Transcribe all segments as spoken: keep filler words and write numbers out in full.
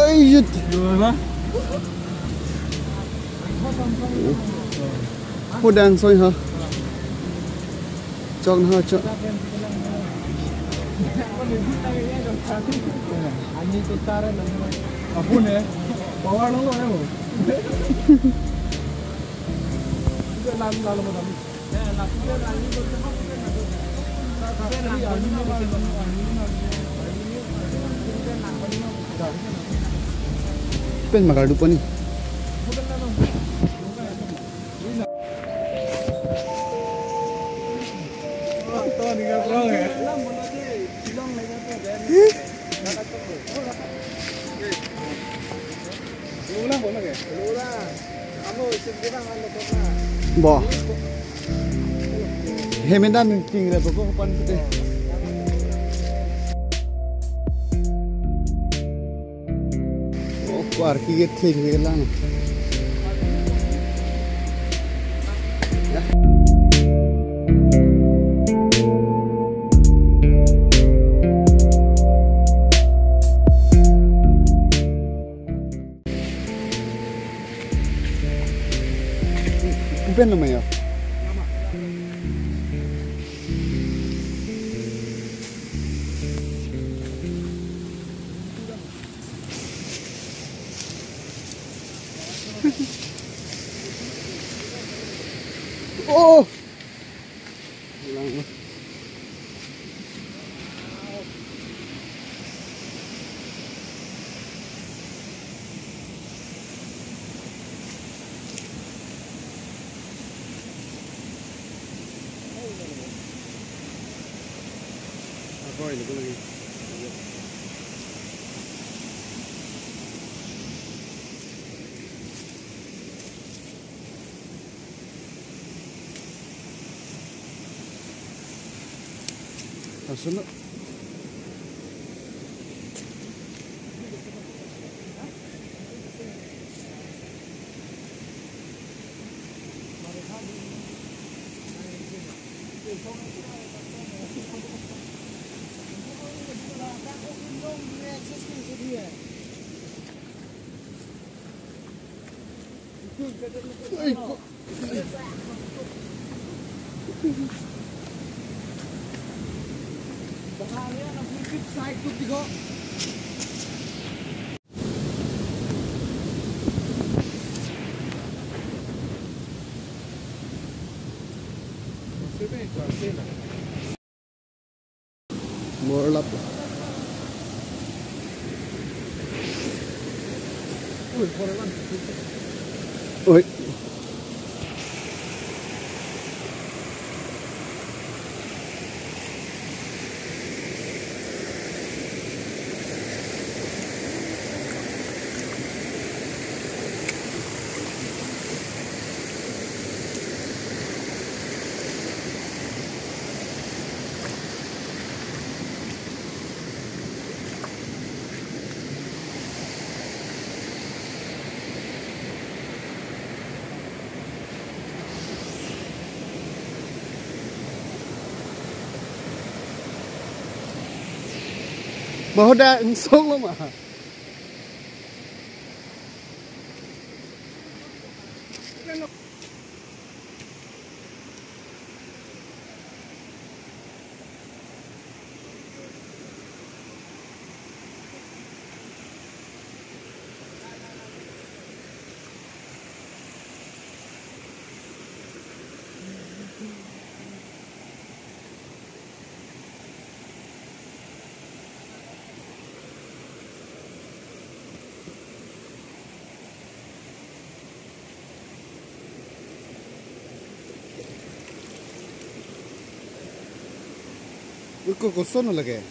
Ay, yut. Hudang soi ha. Chok na ha, chok. Apun eh, bawa lo eh. Pen makardu pani. Bo. Hemendan tingre ko ko pan pute. Oh, kuar ki gate thek lang. Pen lo mayo. Oh! Asuna. Borlap. Oi. Bahoda ngsong lo ma. Ui, ko koson lake.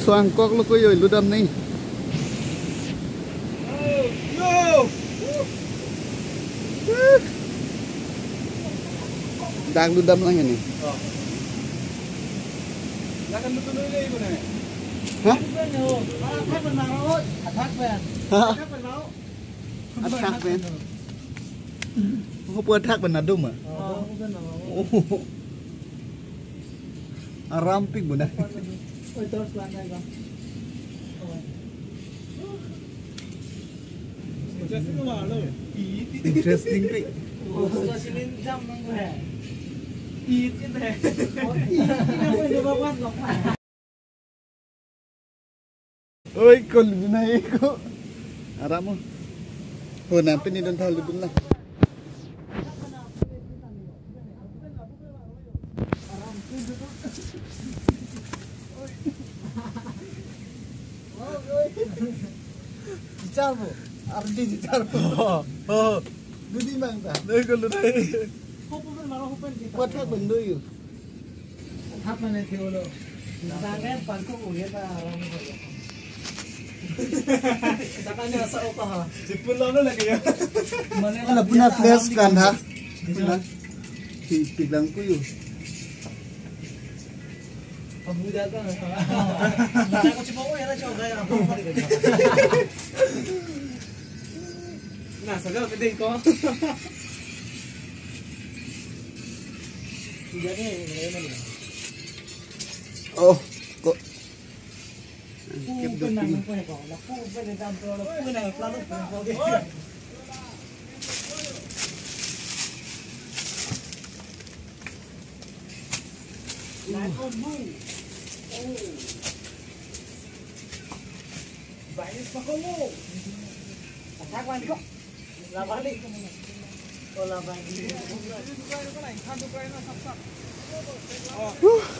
So angkok lo ko yo ludam nai. Dak ludam lang ini. Hah? Hah? Athak pen. Ko pu athak pen nadum ah. Oh. Aram pik bu na. Interesting pik. Oi, ko ludun nai ko. Aram o. Ho, nang pini don thal ludun na. Jichar bo. Ardi jichar bo. Oh, oh. Dudi mang ta. Nai ko ludun nai. Ko athak pen do yo. Thak mane thewlo. Tangan pangkuk uhe ta aram ko. Tangan asa opa ha. Sipul lo na lagi ya. Mane ala puna flash kan ha. Puna. Ti piglang ko yo. Abu jata na. Mane ko chipo ko ya na chok gaya. Na, sagal ke dei ko. Oh, ko. Kep do pin. Huh,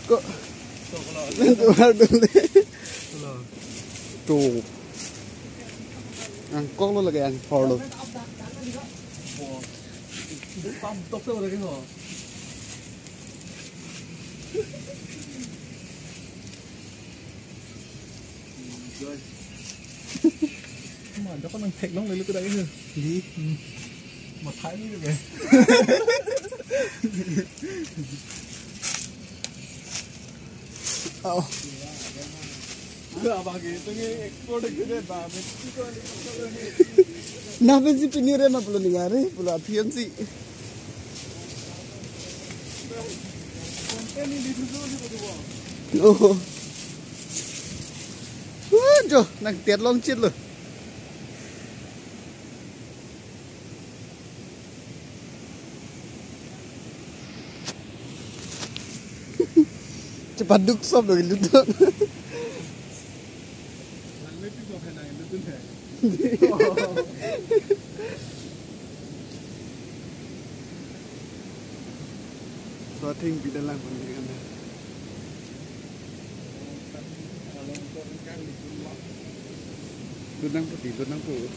ko. Nang keluar dulu deh. Tuh. Angkok lo lagi yang hor lo. Ma, joko nang theklong lele kuda ini. Di. Hmm. Mathai ni ke. Oh. Abang gitu ni export gitu deh, Bang. Nah, pensi pinire ma pulo ningari, pulo apian si. Oh. Wah, jo, nang tiat long chit lo. Cepat duk sop dong itu. So, I think bidalang pon diri kan. Lunang putih, lunang putih.